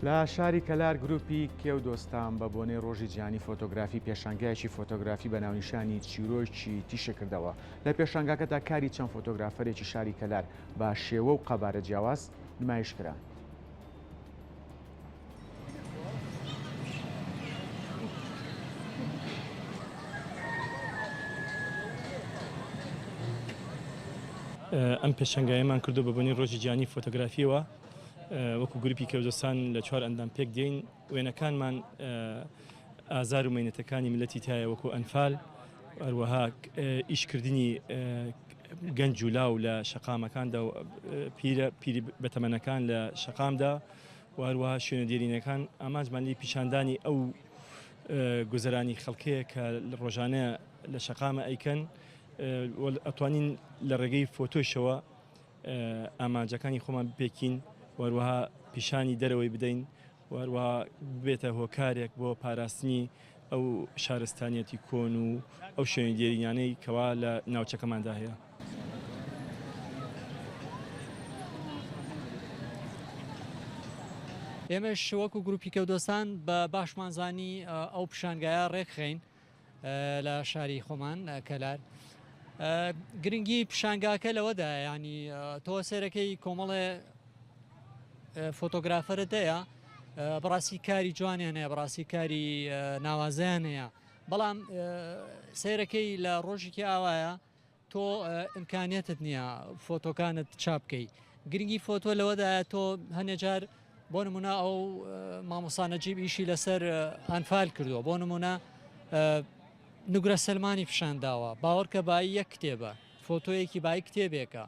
لە شاری کەلار گروپی کێو دۆستان بە بۆنەی ڕۆژی جیهانی فۆتۆگرافی پێشانگایەکی فۆتۆگرافی بە ناونیشانی چیرۆکی تیشک کردەوە. لە پێشانگاکەدا کاری چەند فۆتۆگرافەرێکی شاری کەلار بە شێوە و قەبارە جیاواز نمایش کران. ئەم پێشانگایەمان کردو بە بۆنەی ڕۆژی جیهانی فۆتۆگرافیەوە وەکو گروپی کەوزەسان لە چوار ئەندام پێک دێین وێنەکانمان ئازار و مەینەتەکانی ملەتی تایە وەکو ئەنفال هەروەها ئیشکردنی گەنج و لاو لە شەقامەکاندا و پیرە پیری بەتەمەنەکان لە شەقامدا و هەروەها شوێنە دێرینەکان ئامانجمان لی پیشاندانی ئەو گوزەرانی خەڵکەیە کە ڕۆژانە لە شەقامە ئەیکەن ئەتوانین لە ڕێگەی فۆتۆشەوە ئامانجەکانی خۆمان بپێکین و هەروەها پیشانی دەرەوەی بدەین و هەروەها ببێتە هۆکارێک بۆ پاراستنی ئەو شارستانیەتی کۆن و ئەو شوێنە دێرینانەی کەوا لە ناوچەکەماندا هەیە. ئێمەش وەکو گروپی کەودۆستان بە باشمان زانی ئەو پیشانگایە ڕێکخەین لە شاری خۆمان کەلار. گرنگی پیشانگاکە لەوەدایە ینی تۆ سێرەکەی کۆمەڵێ فۆتۆگرافەرت هەیە بەڕاستی کاری جوانیان هەیە بەڕاستی کاری ناوازیان هەیە بەڵام سەیرەکەی لە ڕۆژێکی ئاوایە تۆ ئیمکانیەتت نییە فۆتۆکانت چاپ بکەی گرنگی فۆتۆ لەوەدایە تۆ هەنێجار بۆ نمونە ئەو مامۆستا نەجیب ئیشی لەسەر ئەنفال کردووە بۆ نمونە نوگرە سەلمانی پیشان داوە باوەڕکە بایی یەک کتێبە فۆتۆیەکی بای کتێبێکە.